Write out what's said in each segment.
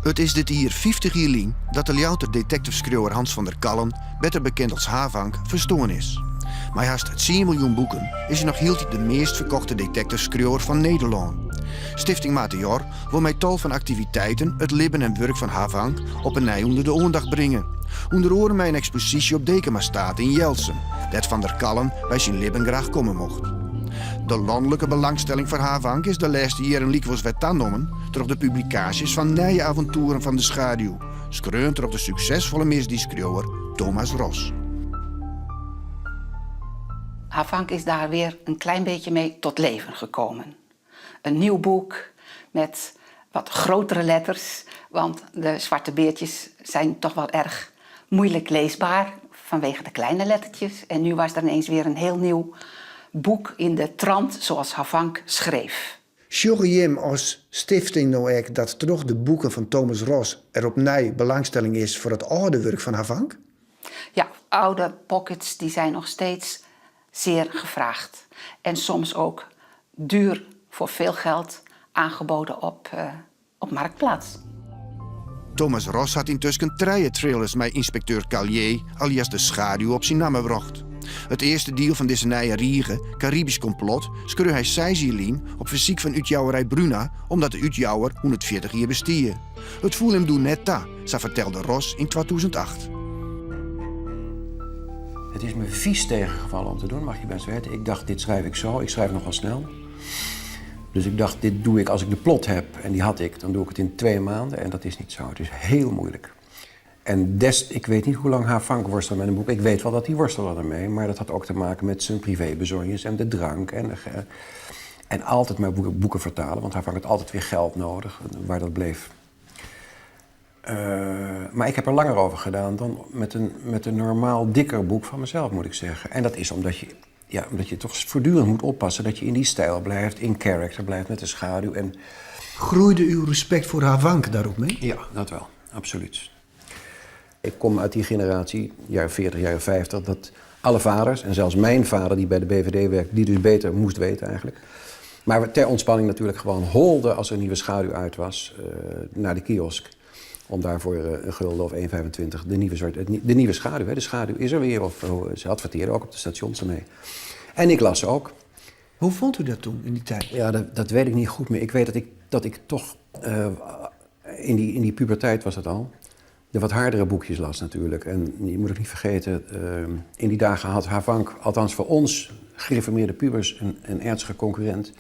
It is dit jier 50 jier lyn dat de Ljouwerter detektiveskriuwer Hans van der Kallen, better bekend as Havank, ferstoarn is. Mei hast tsien miljoen boeken is hy noch hieltyd de meast ferkochte detektiveskriuwer fan Nederlân. Stifting Mateor wol mei tal fan aktiviteiten it libben en wurk fan Havank op 'e nij ûnder de oandacht bringe. Ûnder oare mei in eksposysje op Dekemastate yn Jelsum, dêr't Van der Kallen by syn libben graach komme mocht. De lanlike belangstelling foar Havank is de lêste jierren lykwols wer tanommen troch de publikaasjes fan nije avontoeren fan de schaduw, skreaun troch de suksesfolle misdieskriuwer Thomas Ross. Havank is daar weer een klein beetje mee tot leven gekomen. Een nieuw boek met wat grotere letters, want de zwarte beertjes zijn toch wel erg moeilijk leesbaar vanwege de kleine lettertjes. En nu was er ineens weer een heel nieuw boek in de trant zoals Havank schreef. Sjogge jim as stifting no ek dat troch de boeken fan Thomas Ross der opnij belangstelling is foar it âlde wurk fan Havank? Ja, oude pockets die zijn nog steeds zeer gevraagd. En soms ook duur voor veel geld aangeboden op, uh, op Marktplaats. Thomas Ross hat yntusken trije thrillers mei ynspekteur Carlier alias De Schaduw op syn namme brocht. It earste diel fan dizze nije rige, Caribisch Complot, skreau hy seis jier lyn op fersyk fan útjouwerij Bruna omdat de útjouwer 140 jier bestie. It foel him doe net ta, sa fertelde Ross yn 2008. Het is me vies tegengevallen om te doen, mag je best weten. Ik dacht, dit schrijf ik zo. Ik schrijf nogal snel. Dus ik dacht, dit doe ik als ik de plot heb. En die had ik. Dan doe ik het in 2 maanden. En dat is niet zo. Het is heel moeilijk. En des, ik weet niet hoe lang Havank worstelde met een boek. Ik weet wel dat hij worstelde ermee. Maar dat had ook te maken met zijn privébezonjes en de drank. En altijd maar boeken vertalen. Want Havank had altijd weer geld nodig. Waar dat bleef. Maar ik heb er langer over gedaan dan met een normaal dikker boek van mezelf, moet ik zeggen. En dat is ja, omdat je toch voortdurend moet oppassen dat je in die stijl blijft, in character blijft met de schaduw. En... Groeide uw respect voor Havank daar ook mee? Ja, dat wel, absoluut. Ik kom uit die generatie, jaren 40, jaren 50, dat alle vaders, en zelfs mijn vader die bij de BVD werkt, die dus beter moest weten eigenlijk. Maar ter ontspanning natuurlijk gewoon holde als er een nieuwe schaduw uit was, naar de kiosk. Om daarvoor een gulden of 1,25 de nieuwe, soort, de nieuwe schaduw. Hè, de schaduw is er weer. Of ze adverteerden ook op de stations ermee. En ik las ze ook. Hoe vond u dat toen, in die tijd? Ja, dat weet ik niet goed meer. Ik weet dat ik toch, in die puberteit was dat al, de wat hardere boekjes las natuurlijk. En je moet ook niet vergeten, in die dagen had Havank, althans voor ons gereformeerde pubers, een ernstige concurrent.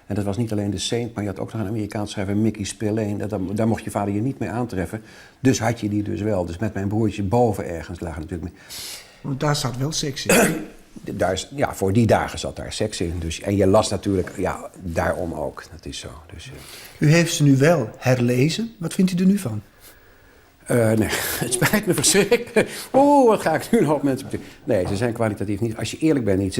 En dat was niet alleen de Saint, maar je had ook nog een Amerikaans schrijver, Mickey Spillane. Daar mocht je vader je niet mee aantreffen. Dus had je die dus wel. Dus met mijn broertje boven ergens lagen natuurlijk. Want daar zat wel seks in. Ja, voor die dagen zat daar seks in. Dus, en je las natuurlijk, ja, daarom ook. Dat is zo. Dus. U heeft ze nu wel herlezen. Wat vindt u er nu van? Nee, het spijt me verschrikkelijk. Oh, wat ga ik nu nog mensen... Nee, ze zijn kwalitatief niet. Als je eerlijk bent, niet.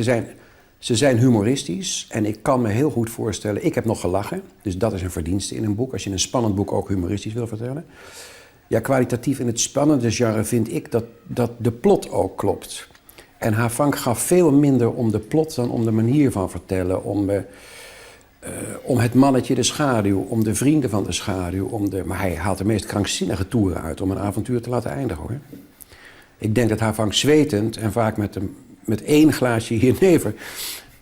Ze zijn humoristisch en ik kan me heel goed voorstellen... Ik heb nog gelachen, dus dat is een verdienste in een boek. Als je een spannend boek ook humoristisch wil vertellen. Ja, kwalitatief in het spannende genre vind ik dat de plot ook klopt. En Havank gaf veel minder om de plot dan om de manier van vertellen. Om het mannetje de schaduw, om de vrienden van de schaduw. Maar hij haalt de meest krankzinnige toeren uit om een avontuur te laten eindigen, hoor. Ik denk dat Havank zwetend en vaak met één glaasje jenever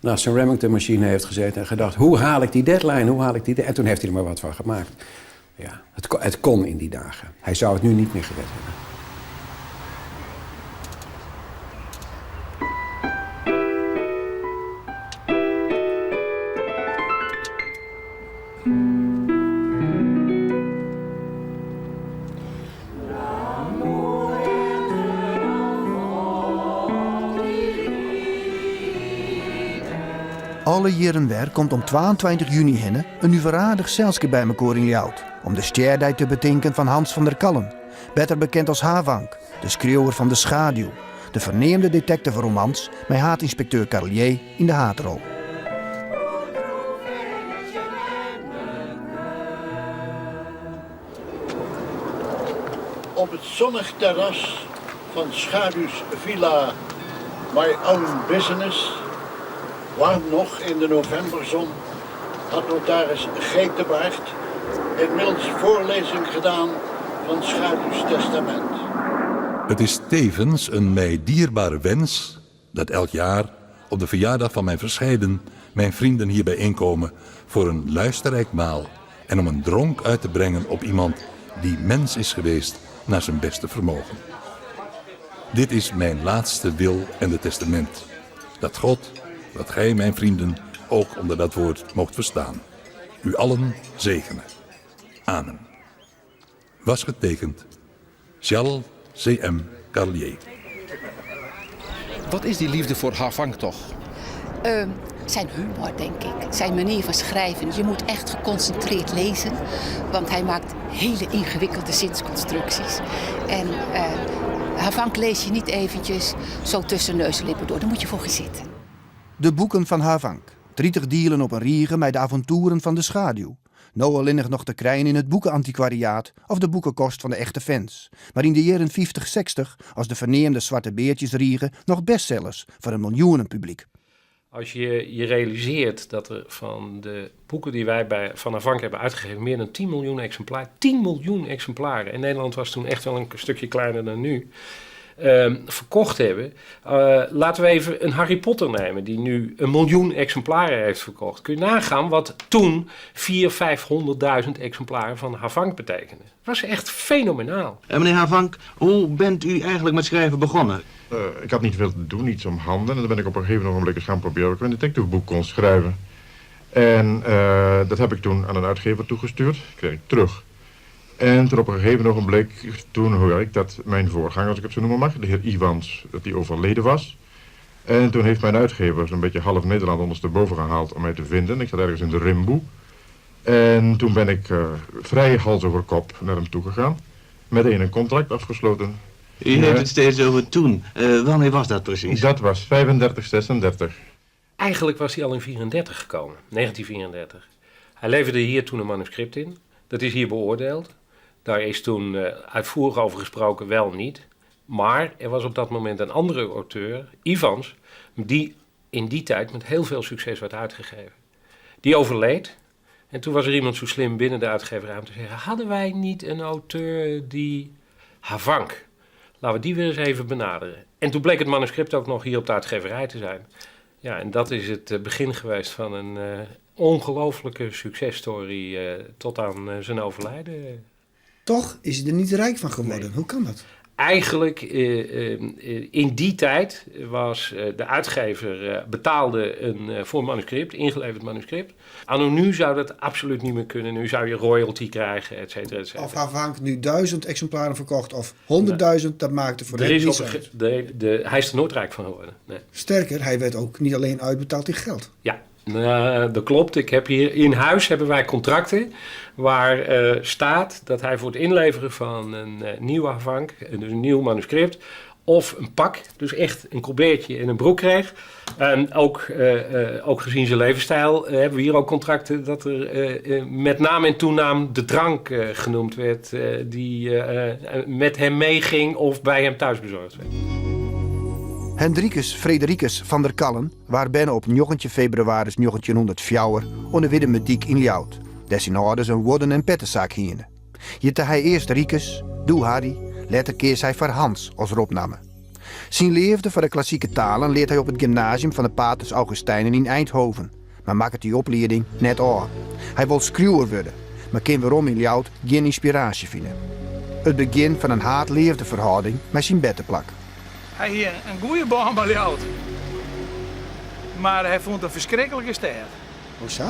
naast zijn Remington-machine heeft gezeten en gedacht: hoe haal ik die deadline, hoe haal ik die En toen heeft hij er maar wat van gemaakt. Ja, het kon in die dagen. Hij zou het nu niet meer gered hebben. Alle jierren wer komt om 22 juny hinne in nuveraardich selskip by mekoar yn Ljouwert om de stjerdei te betinken fan Hans van der Kallen, better bekend as Havank, de skriuwer fan De Schaduw, de ferneamde detective-romans mei haadynspekteur Carlier yn de haadrol. Op it sonnich terras fan Schaduws Villa My Own Business, waarm noch yn de novimbersonne, hat notaris Geet de Baart inmiddels foarlêzing dien. Van Schaduws Testament. Het is tevens een mij dierbare wens dat elk jaar op de verjaardag van mijn verscheiden mijn vrienden hier bijeenkomen voor een luisterrijk maal en om een dronk uit te brengen op iemand die mens is geweest naar zijn beste vermogen. Dit is mijn laatste wil en de testament. Dat God, wat gij, mijn vrienden, ook onder dat woord moogt verstaan. U allen zegene. Amen. Was getekend Charles C.M. Carlier. Wat is die liefde voor Havank toch? Zijn humor, denk ik. Zijn manier van schrijven. Je moet echt geconcentreerd lezen, want hij maakt hele ingewikkelde zinsconstructies. En Havank lees je niet eventjes zo tussen neus en lippen door. Daar moet je voor gaan zitten. De boeken van Havank. 30 dielen op een riege met de avonturen van de schaduw. Nou allinnich noch te krijen in het boekenantiquariaat of de boekenkost van de echte fans. Maar in de jaren 50, 60, als de verneemde Zwarte Beertjes riegen, nog bestsellers voor een miljoenenpubliek. Als je je realiseert dat er van de boeken die wij bij Van Havank hebben uitgegeven meer dan 10 miljoen exemplaren, 10 miljoen exemplaren, en Nederland was toen echt wel een stukje kleiner dan nu, verkocht hebben. Laten we even een Harry Potter nemen, die nu 1 miljoen exemplaren heeft verkocht. Kun je nagaan wat toen vier, vijfhonderdduizend exemplaren van Havank betekende. Het was echt fenomenaal. En meneer Havank, hoe bent u eigenlijk met schrijven begonnen? Ik had niet veel te doen, niets om handen. En dan ben ik op een gegeven ogenblik eens gaan proberen of ik een detectiveboek kon schrijven. En dat heb ik toen aan een uitgever toegestuurd. Kreeg ik terug. En toen op een gegeven ogenblik, toen hoorde ik dat mijn voorganger, als ik het zo noemen mag, de heer Iwans, dat die overleden was. En toen heeft mijn uitgever zo'n beetje half Nederland ondersteboven gehaald om mij te vinden. Ik zat ergens in de Rimboe. En toen ben ik vrij hals over kop naar hem toegegaan. Meteen een contract afgesloten. U heeft het steeds over toen. Wanneer was dat precies? Dat was 35, 36. Eigenlijk was hij al in 34 gekomen, 1934. Hij leverde hier toen een manuscript in. Dat is hier beoordeeld. Daar is toen uitvoerig over gesproken, wel niet. Maar er was op dat moment een andere auteur, Ivans, die in die tijd met heel veel succes werd uitgegeven. Die overleed. En toen was er iemand zo slim binnen de uitgeverij om te zeggen, hadden wij niet een auteur die Havank, laten we die weer eens even benaderen. En toen bleek het manuscript ook nog hier op de uitgeverij te zijn. En dat is het begin geweest van een ongelooflijke successtory tot aan zijn overlijden. Toch is hij er niet rijk van geworden. Nee. Hoe kan dat? Eigenlijk in die tijd was de uitgever betaalde een voor manuscript, ingeleverd manuscript. Anno nu zou dat absoluut niet meer kunnen. Nu zou je royalty krijgen, et cetera, et cetera. Of Havank nu 1000 exemplaren verkocht of 100.000, dat maakte voor hem niets uit. Hij is er nooit rijk van geworden. Nee. Sterker, hij werd ook niet alleen uitbetaald in geld. Ja. Nou, dat klopt. Ik heb hier in huis hebben wij contracten waar staat dat hij voor het inleveren van een nieuw Havank, dus een nieuw manuscript, of een pak, dus echt een colbertje en een broek kreeg. En ook gezien zijn levensstijl hebben we hier ook contracten dat er met naam en toenaam de drank genoemd werd die met hem meeging of bij hem thuis bezorgd werd. Hendrikus Fredericus van der Kallen waar ben op 19 februari 1904 onder Widdemediek in Ljout. Des zijn ouders een wodden- en pettenzaak hiene. Jitte hij eerst Rikus, doe Harry, later keer hij voor Hans als ropnamme. Zijn liefde voor de klassieke talen leert hij op het gymnasium van de Paters Augustijnen in Eindhoven. Maar maakt die opleiding net af. Hij wil schreeuwer worden, maar kan waarom in Ljout geen inspiratie vinden. Het begin van een haat-liefde verhouding met zijn bettenplak. Hij had een goede baan bij Ljout. Maar hij vond het een verschrikkelijke stad. Hoe zo?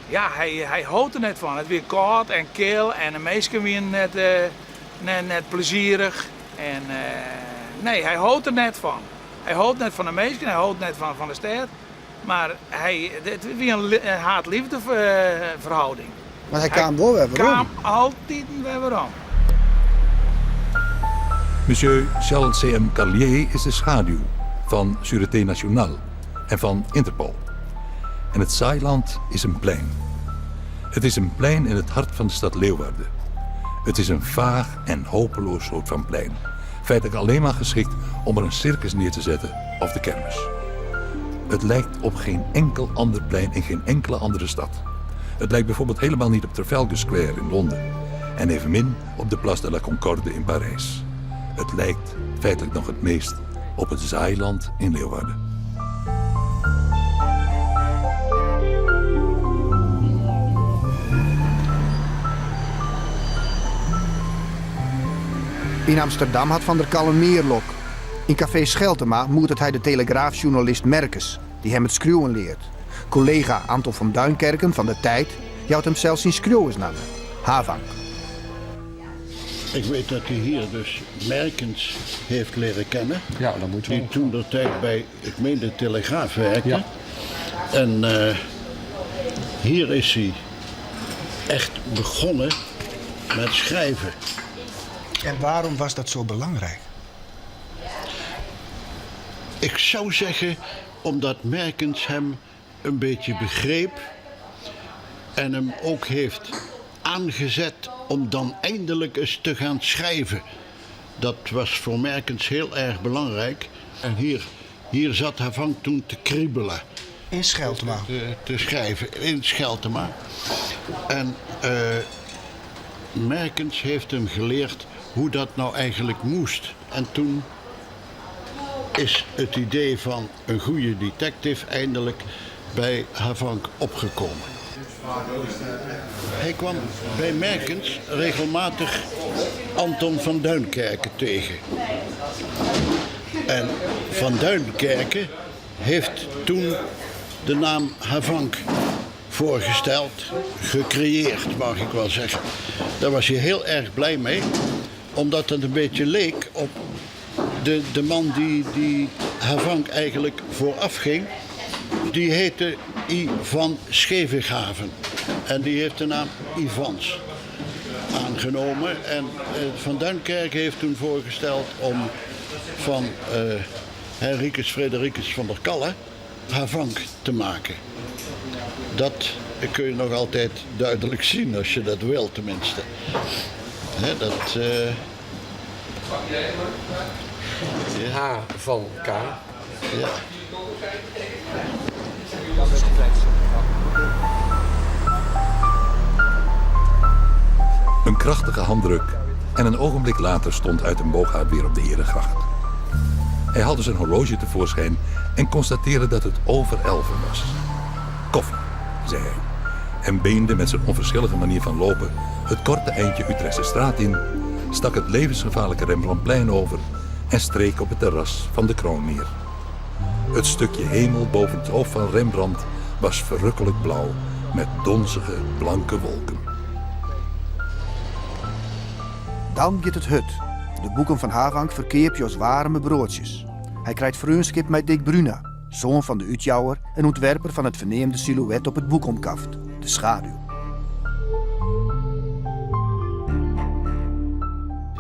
Ja, hij houdt er net van. Het weer koud en kil en de meesten weer net plezierig. En nee, hij houdt er net van. Hij houdt net van de meesten, hij houdt net van de stad. Maar het is weer een haat-liefde verhouding. Maar hij kwam wel weer Hij waarom? kwam altijd weer waarom. Monsieur Charles C.M. Carlier is de schaduw van Sûreté Nationale en van Interpol. En het Zaailand is een plein. Het is een plein in het hart van de stad Leeuwarden. Het is een vaag en hopeloos soort van plein. Feitelijk alleen maar geschikt om er een circus neer te zetten of de kermis. Het lijkt op geen enkel ander plein in geen enkele andere stad. Het lijkt bijvoorbeeld helemaal niet op Trafalgar Square in Londen. En evenmin op de Place de la Concorde in Parijs. Het lijkt feitelijk nog het meest op het Zaailand in Leeuwarden. In Amsterdam hat Van der Kallen mear lok. Yn kafee Scheltema moetet hy de Telegraafsjoernalist Merkens, dy't him it skriuwen leart. Kollega Anton van Duinkerken fan De Tijd jout him sels syn skriuwersnamme, Havank. Ik weet dat hij hier dus Merkens heeft leren kennen. Ja, dat moet wel. Die toen de tijd bij, ik meen de Telegraaf werkte. Ja. En eh, hier is hij echt begonnen met schrijven. En waarom was dat zo belangrijk? Ik zou zeggen, omdat Merkens hem een beetje begreep en hem ook heeft aangezet om dan eindelijk eens te gaan schrijven. Dat was voor Merkens heel erg belangrijk. En hier, hier zat Havank toen te kriebelen. In Scheltema? Te, te schrijven, in Scheltema. En uh, Merkens heeft hem geleerd hoe dat nou eigenlijk moest. En toen is het idee van een goede detective eindelijk bij Havank opgekomen. Hij kwam bij Merkens regelmatig Anton van Duinkerken tegen. En van Duinkerken heeft toen de naam Havank voorgesteld, gecreëerd mag ik wel zeggen. Daar was hij heel erg blij mee, omdat het een beetje leek op de, de man die, die Havank eigenlijk vooraf ging. Die heette Ivan Schevighaven. En die heeft de naam Ivans aangenomen. En eh, Van Duinkerk heeft toen voorgesteld om van uh, Henricus Fredericus van der Kalle Havank te maken. Dat kun je nog altijd duidelijk zien, als je dat wil tenminste. He, dat... Uh... Ja. H van K. Ja. Een krachtige handdruk en een ogenblik later stond Uytenbogaardt weer op de Herengracht. Hij haalde zijn horloge tevoorschijn en constateerde dat het over elven was. Koffie, zei hij, en beende met zijn onverschillige manier van lopen het korte eindje Utrechtse straat in, stak het levensgevaarlijke Rembrandtplein over en streek op het terras van de Kroon neer. Het stukje hemel boven het hoofd van Rembrandt was verrukkelijk blauw met donzige blanke wolken. Dan giet it hurd. De boeken fan Havank ferkeapje as waarme broadsjes. Hy krijt freonskip mei Dick Bruna, soan fan de útjouwer en ûntwerper fan it ferneamde silhouet op it boekomkaft, de schaduw.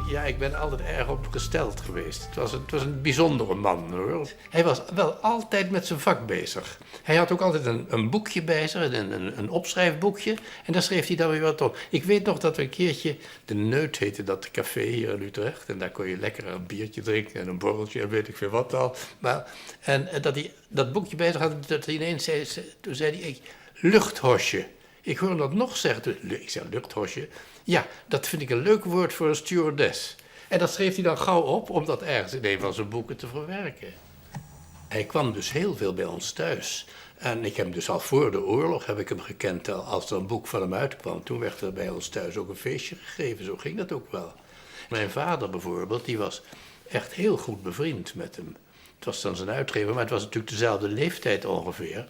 Ja, ik ben altijd erg op gesteld geweest. Het was, het was een bijzondere man, hoor. Hij was wel altijd met zijn vak bezig. Hij had ook altijd een, een boekje bij zich, een, een, een opschrijfboekje. En daar schreef hij dan weer wat op. Ik weet nog dat we een keertje... De Neut heette dat café hier in Utrecht. En daar kon je lekker een biertje drinken en een borreltje en weet ik veel wat al. Maar, en, en dat hij dat boekje bij zich had, dat hij ineens zei... Toen zei hij, ik, luchthosje. Ik hoor hem dat nog zeggen. Ik zei, luchthosje? Ja, dat vind ik een leuk woord voor een stewardess. En dat schreef hij dan gauw op om dat ergens in een van zijn boeken te verwerken. Hij kwam dus heel veel bij ons thuis. En ik heb hem dus al voor de oorlog heb ik hem gekend. Als er een boek van hem uitkwam, toen werd er bij ons thuis ook een feestje gegeven. Zo ging dat ook wel. Mijn vader bijvoorbeeld, die was echt heel goed bevriend met hem. Het was dan zijn uitgever, maar het was natuurlijk dezelfde leeftijd ongeveer.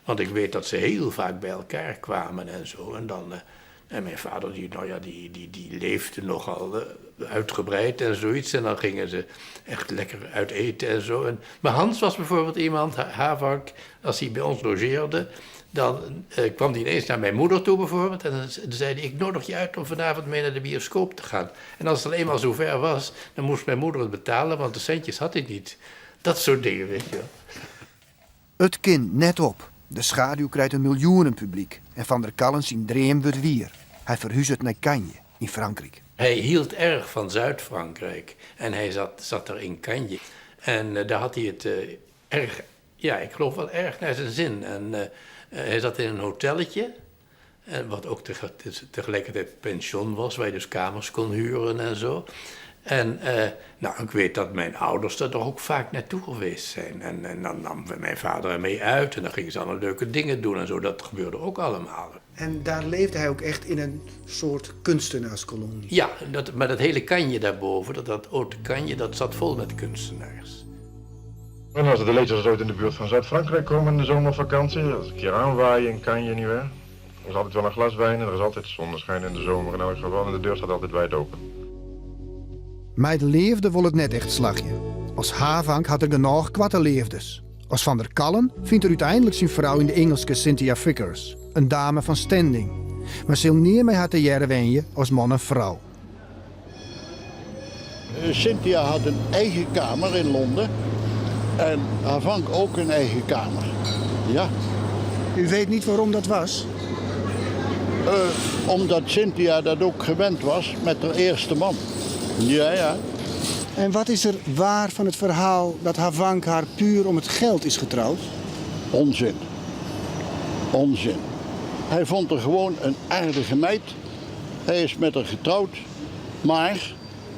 Want ik weet dat ze heel vaak bij elkaar kwamen en zo. En dan, eh, en mijn vader, die, nou ja, die, die, die leefde nogal eh, uitgebreid en zoiets. En dan gingen ze echt lekker uit eten en zo. En, maar Hans was bijvoorbeeld iemand, Havank, als hij bij ons logeerde, dan eh, kwam hij ineens naar mijn moeder toe bijvoorbeeld. En dan zei hij, ik nodig je uit om vanavond mee naar de bioscoop te gaan. En als het al eenmaal zover was, dan moest mijn moeder het betalen, want de centjes had hij niet. Dat soort dingen, weet je wel. It kin net op. De schaduw krijt in miljoenenpublyk en Van der Kallen syn dream wurdt wier. Hy ferhuzet nei Cagnes yn Frankryk. Hij hield erg van Zuid-Frankrijk en hij zat, zat er in Cagnes. En uh, daar had hij het uh, erg, ja, ik geloof wel erg naar zijn zin. En uh, hij zat in een hotelletje. En wat ook tegelijkertijd pension was, waar je dus kamers kon huren en zo. En eh, nou, ik weet dat mijn ouders daar toch ook vaak naartoe geweest zijn. En, en dan nam mijn vader mee uit en dan gingen ze allemaal leuke dingen doen en zo. Dat gebeurde ook allemaal. En daar leefde hij ook echt in een soort kunstenaarskolonie. Ja, dat, maar dat hele kanje daarboven, dat, dat haute kanje, dat zat vol met kunstenaars. En als de lezers ooit in de buurt van Zuid-Frankrijk komen in de zomervakantie, als een keer aanwaaien in Kanje niet waar. Er is altijd wel een glas wijn en er is altijd zonneschijn in de zomer in elk geval en de deur staat altijd wijd open. Mei de leafde wol it net echt slagje. As Havank hat er genôch koarte leafdes. As Van der Kallen fynt er úteinlik syn frou yn de Ingelske Cynthia Vickers, in dame fan standing. Mar sil nea mei har tegearre wenje as man en frou. Cynthia had een eigen kamer in Londen en Havank ook een eigen kamer. Ja. U weet niet waarom dat was? Uh, omdat Cynthia dat ook gewend was met haar eerste man. Ja, ja. En wat is er waar van het verhaal dat Havank haar puur om het geld is getrouwd? Onzin. Onzin. Hij vond er gewoon een aardige meid. Hij is met haar getrouwd. Maar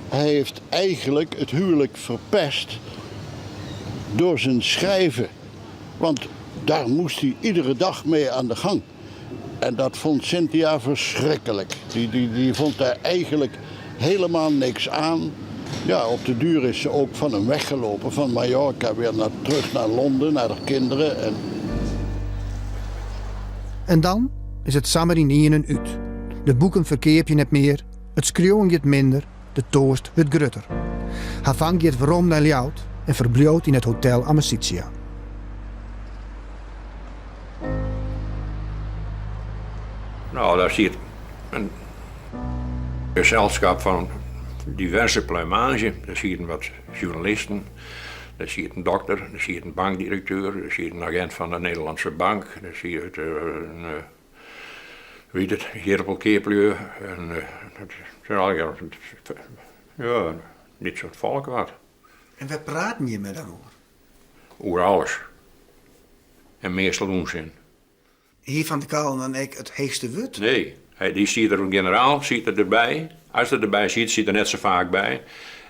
hij heeft eigenlijk het huwelijk verpest door zijn schrijven. Want daar moest hij iedere dag mee aan de gang. En dat vond Cynthia verschrikkelijk. Die, die, die vond daar eigenlijk helemaal niks aan. Ja, op de duur is ze ook van hem weggelopen, van Mallorca weer naar, terug naar Londen, naar haar kinderen. En, en dan is it samar ynienen út. De boeken ferkeapje net mear, it skriuwen giet minder, de toarst wurdt grutter. Havank giet werom nei Ljouwert en ferbliuwt yn it Hotel Amicitia. No, dêr siet in geselskap fan diverse pluimage. Der sieten wat sjoernalisten, der siet in dokter, der siet in bankdirekteur, der siet in agint fan de Nederlandse Bank, der siet in wie it, ierdappelkeaplju en it zijn allegear ja, dit soort folk wat. En wêr praten jimme dan oer? Oer alles. En meastal ûnsin. Hie Van der Kallen dan ek it heechste wurd? Nee, hy dy siet der generaal siet er derby. As er derby siet, siet er net sa faak by.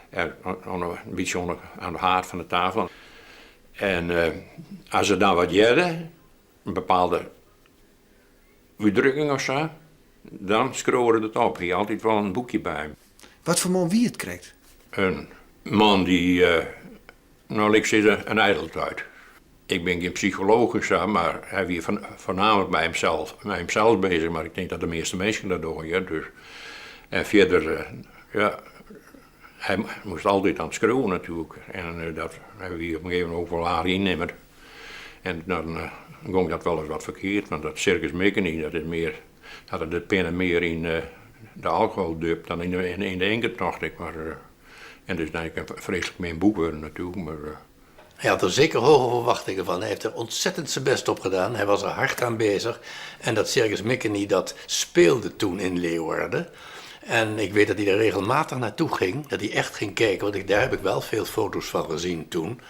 En in bytsje oan de haad fan de tafel. En as er dan wat hearde, in bepaalde útdrukking of sa, dan skreau er it op. Hy hie altyd wol in boekje by him. Wat foar man wie it krekt? In man dy't, no lit ik sizze, in ijdeltuit. Ik bin gjin psycholooch en sa, mar hy wie foarnaamlik mei himsels, mei himsels bezich, mar ik tink dat de measte minsken dat dogge, hear. Dus, en fierder, ja, hy moast altyd oan it skriuwen natuerlik. En dat, hy wie op in gegeven momint ook wol aardich ynnimmer. En dan gong dat wolris wat ferkeard, want dat Circus Mikkenie, dat is mear, hat er de pinne mear yn de alkohol dupt dan yn de inket, tocht ik. Mar, en it is dan ek in freeslik min boek wurden natuerlik, mar. Hij had er zeker hoge verwachtingen van. Hij heeft er ontzettend zijn best op gedaan. Hij was er hard aan bezig. En dat Circus Mikkenie, dat speelde toen in Leeuwarden. En ik weet dat hij er regelmatig naartoe ging. Dat hij echt ging kijken, want ik, daar heb ik wel veel foto's van gezien toen.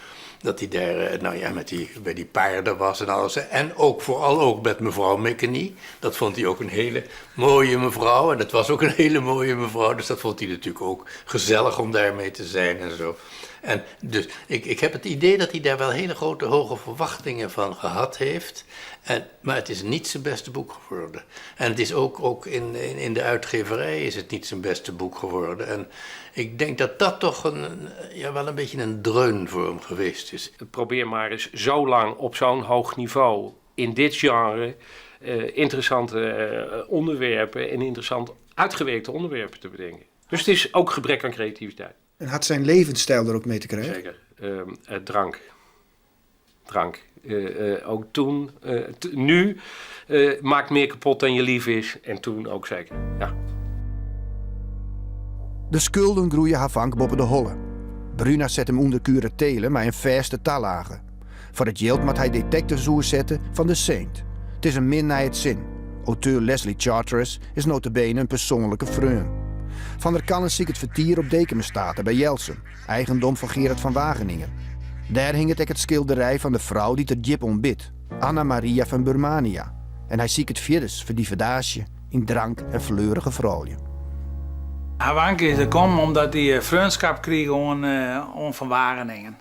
Dat hij daar eh, nou ja, met die, bij die paarden was en alles. En ook vooral ook met mevrouw Mikkenie. Dat vond hij ook een hele mooie mevrouw. En dat was ook een hele mooie mevrouw. Dus dat vond hij natuurlijk ook gezellig om daarmee te zijn en zo. En dus ik, ik heb het idee dat hij daar wel hele grote hoge verwachtingen van gehad heeft. En, maar het is niet zijn beste boek geworden. En het is ook, ook in, in, in de uitgeverij is het niet zijn beste boek geworden. En ik denk dat dat toch een, ja, wel een beetje een dreun voor hem geweest is. Probeer maar eens zo lang op zo'n hoog niveau in dit genre uh, interessante uh, onderwerpen en interessant uitgewerkte onderwerpen te bedenken. Dus het is ook gebrek aan creativiteit. En had zijn levensstijl er ook mee te krijgen? Zeker. Uh, drank. Drank. Uh, ook toen, nu maakt meer kapot dan je lief is. En toen ook zeker, ja. De skulden groeie Havank boppe de holle. Bruna set him ûnder kuratele mei in fêste talage. Foar it jild moat hy detectives oersette fan de Saint. It is him min nei it sin. Auteur Leslie Charteris is nota bene in persoanlike freon. Van der Kallen siket fertier op Dekemastate by Jelsum, eigendom fan Gerard van Wageningen. Dêr hinget ek it skilderij fan de frou dy't er djip om bidt, Anna Maria fan Burmania. En hy siket fierders ferdivedaasje yn drank en fleurige froulju. Havank is der kommen omdat hy freonskap krige oan oan Van Wageningen.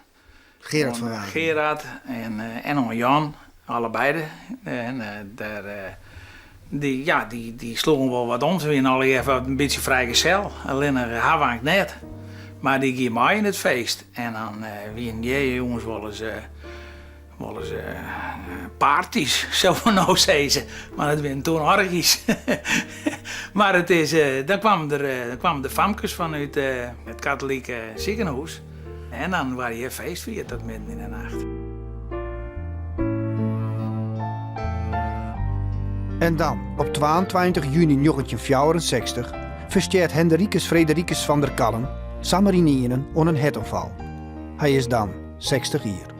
Gerard van Wageningen. Gerard en en oan Jan, allebeide. En dêr dy ja, dy dy sloegen wol wat om. Se wiene allegear wat in bytsje frijgezel, allinnich Havank net. Mar dy gie mei yn it feest en dan wiene dy jonges wolris Wolris partys, sille we no sizze. Mar it wienen toen orgys. Mar it is, dan kwamen der, dan kwamen de famkes fanút it katolike sikehûs. En dan waard hjir feest fierd tot midden yn de nacht. En dan, op 22 juny 1964, ferstjert Henderikus Fredericus van der Kallen samar ynienen oan in hertoanfal. Hy is dan 60 jier.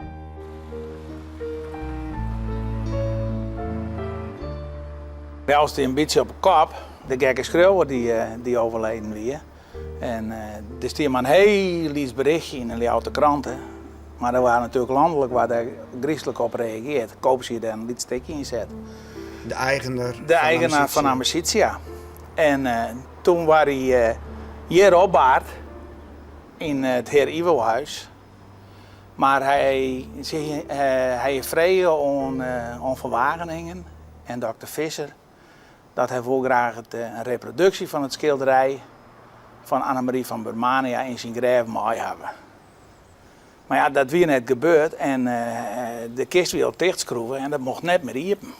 Bel stie in bytsje op 'e kop, de gekke skriuwer dy't overleden wie. En der stie mar in hiel lyts berichtje yn de Ljouwerter Krante. Mar der waard natuerlik lanlik waard dêr gryslik op reageard. Koops hie dêr in lyts stikje yn set. De eigener De eigener fan Amicitia. En toen waard hy hjir opbaard yn it Heer Ivohuis. Mar hy hy frege oan Van Wageningen en dokter Visser dat hy wol graach it in reproduksje fan it skilderij fan Annemarie van Burmania yn syn grêf mei hawwe. Mar ja, dat wie net gebeurd en de kist wie al tichtskroeve en dat mocht net mear iepen.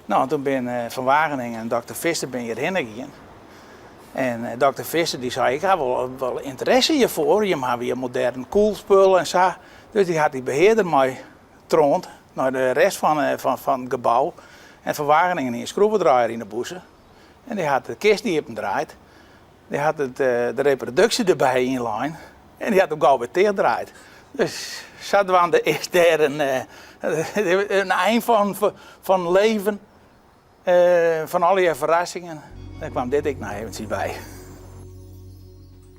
No, toen bin Van Wageningen en dokter Visser bin hjirhinne gien. En dokter Visser dy sei, ik ha wol, wol ynteresse hjirfoar, jim hawwe hjir modern koelspul en sa. Dus dy hat dy behearder mei troand nei de rest fan, fan, fan it gebou. En Van Wageningen hie in skroevedraaier yn de bûse. En dy hat de kist iependraaid. Dy hat it, de reproduksje derby ynlein en dy hat him gau wer tichtdraaid. Dus sadwaande is dêr in, in ein fan, fan leven, fan allegear ferrassingen. Dêr kwam dit ek noch eventsjes by.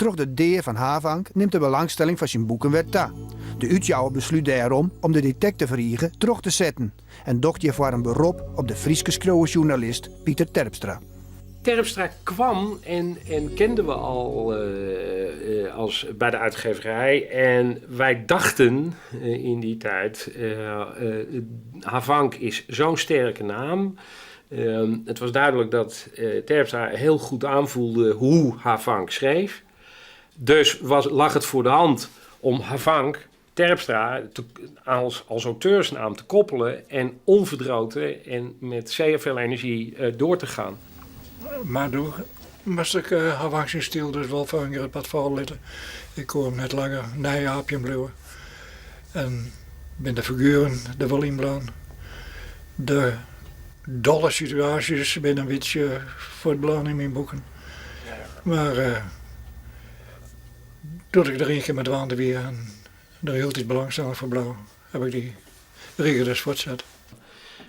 Troch de dea fan Havank nimt de belangstelling foar syn boeken wer ta. De útjouwer beslút dêrom om de detectiverige troch te setten en docht hjirfoar in berop op de Fryske skriuwer-sjoernalist Pieter Terpstra. Terpstra kwam en, en kenden we al uh, als bij de uitgeverij. En wij dachten uh, in die tijd, uh, Havank is zo'n sterke naam. Ehm, het was duidelijk dat Terpstra heel goed aanvoelde hoe Havank schreef. Dus was, lag het voor de hand om Havank Terpstra te, als, als auteursnaam te koppelen en onverdroten en met zeer veel energie uh, door te gaan. Maar doe moast ik uh, Havank syn styl dus wol foar in grut part falle litte. Ik koe him net langer neiaapjen bliuwe. En bin de figueren der wol yn bleaun. De dolle situaasjes binne in bytsje fuortbleaun yn myn boeken. Mar uh, doe't ik der ien kear mei dwaande wie en der hieltyd belangstelling foar bleau, haw ik dy rige dus fuortset.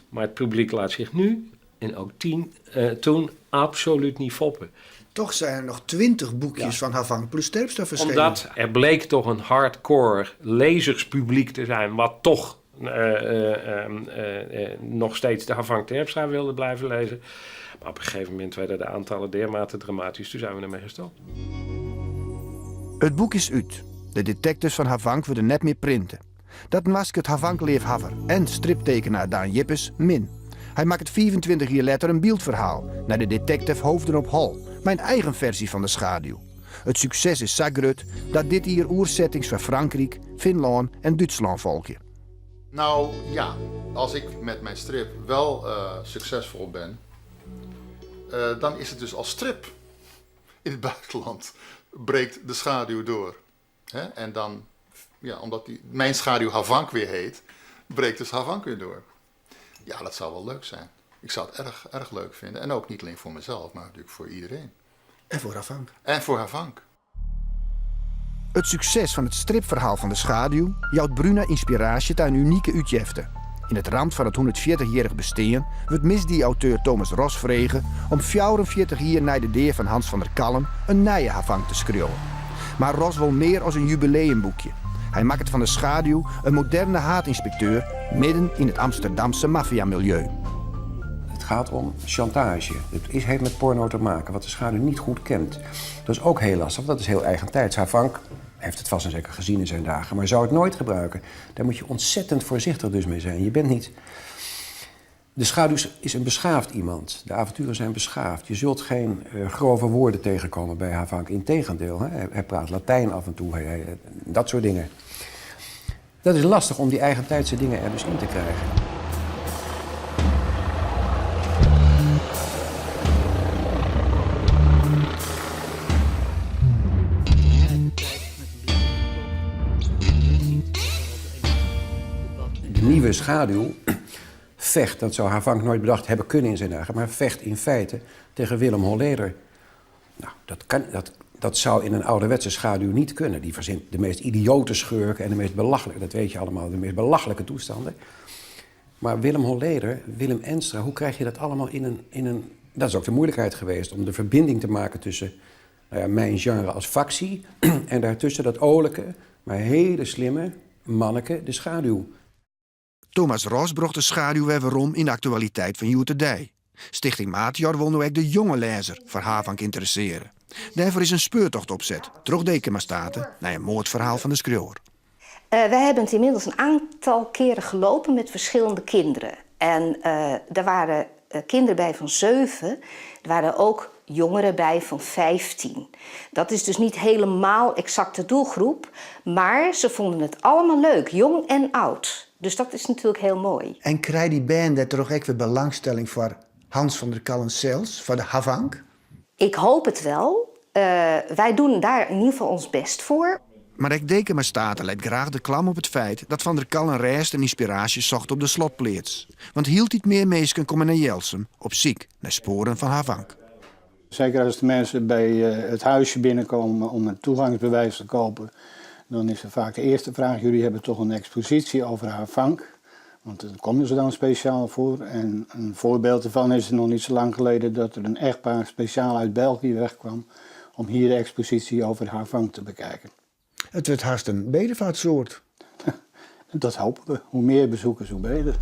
Maar het publiek laat zich nu en ook tien, uh, toen absoluut niet foppen. Toch zijn er nog 20 boekjes ja. van Havank plus Terpstra verschenen. Omdat er bleek toch een hardcore lezerspubliek te zijn... wat toch uh, uh, uh, nog steeds de Havank Terpstra wilde blijven lezen. Maar op een gegeven moment werden de aantallen dermate dramatisch. Toen zijn we ermee gestopt. It boek is út. De detectives fan Havank wurde net mear printe. Dat noasket Havank-leafhawwer en striptekenaar Daan Jippes min. Hy makket 25 jier letter in byldferhaal nei de detective Hoofden op Hol, mei in eigen fersy fan De Schaduw. It sukses is sa grut dat dit jier oersettings foar Frankryk, Finlân en Dútslân folgje. Nou ja, als ik met mijn strip wel uh, succesvol ben, uh, dan is het dus als strip in het buitenland breekt de schaduw door. Hè? En dan, ja, omdat die, mijn schaduw Havank weer heet, breekt dus Havank weer door. Ja, dat zou wel leuk zijn. Ik zou het erg, erg leuk vinden. En ook niet alleen voor mezelf, maar natuurlijk voor iedereen. En voor Havank. En voor Havank. It sukses fan it stripferhaal fan De Schaduw jout Bruna ynspiraasje ta in unike útjefte. Yn it ramt fan it 140-jierrich bestean wurdt misdie-auteur Thomas Ros frege om 44 jier nei de dea fan Hans van der Kallen in nije Havank te skriuwen. Mar Ros wol mear as in jubileumboekje. Hy makket fan De Schaduw in moderne haadynspekteur midden yn it Amsterdamse maffiamiljeu. gaat om chantage. Het is, heeft met porno te maken, wat de schaduw niet goed kent. Dat is ook heel lastig, want dat is heel eigentijds. Havank heeft het vast en zeker gezien in zijn dagen, maar zou het nooit gebruiken. Daar moet je ontzettend voorzichtig dus mee zijn. Je bent niet... De schaduw is een beschaafd iemand. De avonturen zijn beschaafd. Je zult geen grove woorden tegenkomen bij Havank. Integendeel, hè? Hij praat Latijn af en toe, dat soort dingen. Dat is lastig om die eigentijdse dingen er dus in te krijgen. De nieuwe schaduw vecht, dat zou Havank nooit bedacht hebben kunnen in zijn dagen, maar vecht in feite tegen Willem Holleeder. Nou, dat zou in een ouderwetse schaduw niet kunnen. Die verzint de meest idiote schurken en de meest belachelijke, dat weet je allemaal, de meest belachelijke toestanden. Maar Willem Holleeder, Willem Endstra, hoe krijg je dat allemaal in een... Dat is ook de moeilijkheid geweest om de verbinding te maken tussen, nou ja, mijn genre als factie en daartussen dat olijke, maar hele slimme manneke, de schaduw. Thomas Ros bracht de schaduw weer werom in de actualiteit van hjoed-de-dei. Stichting Matior wil nu ook de jonge lezer voor Havank interesseren. Daarvoor is een speurtocht opzet, terug Dekema Staten, naar een moordverhaal van de schreeuwer. Wij hebben het inmiddels een aantal keren gelopen met verschillende kinderen. En daar waren kinderen bij van 7, er waren ook jongeren bij van 15. Dat is dus niet helemaal exact de doelgroep, maar ze vonden het allemaal leuk, jong en oud. Dus dat is natuurlijk heel mooi. En krijgt die band daar toch ook weer belangstelling voor Hans van der Kallen zelfs, voor de Havank? Ik hoop het wel. Wij doen daar in ieder geval ons best voor. Maar ik Dekema Staten leidt graag de klam op het feit dat Van der Kallen reist en inspiratie zocht op de slotpleets. Want hield iets meer meesken komen naar Jelsum op ziek naar sporen van Havank. Zeker als de mensen bij het huisje binnenkomen om een toegangsbewijs te kopen, dan is er vaak de eerste vraag, jullie hebben toch een expositie over Havank? Want daar komen ze dan speciaal voor. En een voorbeeld ervan is nog niet zo lang geleden dat er een echtpaar speciaal uit België wegkwam om hier de expositie over Havank te bekijken. Het werd haast een bedevaartsoord. Dat hopen we. Hoe meer bezoekers, hoe beter.